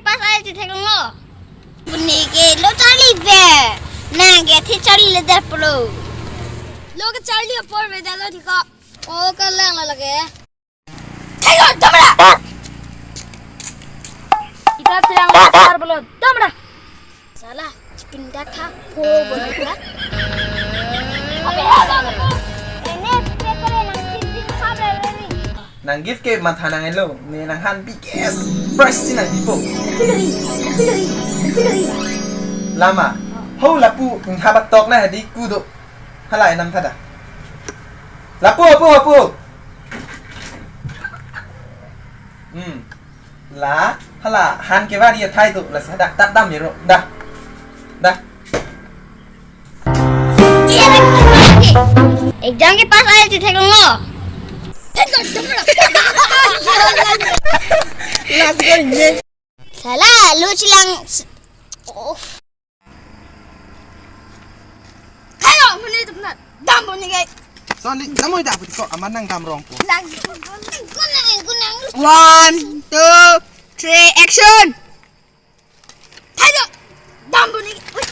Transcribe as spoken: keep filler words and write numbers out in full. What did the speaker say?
Pass ai chetheklonglo. Puni ke lo charli ve. Nang ke thi charli le der pulo. Lo ke charli apor ve dalo thiko. O kalang la lage. Thelo damra. Ita sedang pasar bolo damra. Sala, pindah kha, pho bolo kha. Abe ha ba ko. Ene pe kore nang tin tin kha bre bre ni. Nang gift ke matha nang elo, ne nang han biggest prize si nang dipo. Lama, ho lapu, ha batok na hadi kudo. Hala enam thada. Lapu, lapu, lapu. Hmm. La, hala, han ke vari athai tu, la sa dak, dak dam iro, dah. Dah. Exam ke pass ai chetheklonglo. Last go ye. Sala, lo chelang. Oh. Hello, muni tupna. Dam boni gai. Sali, damoi da budi ko, aman nang dam rong po. Lang. Kunang, kunang. One, two, three, action. Hello, dam boni. Ui.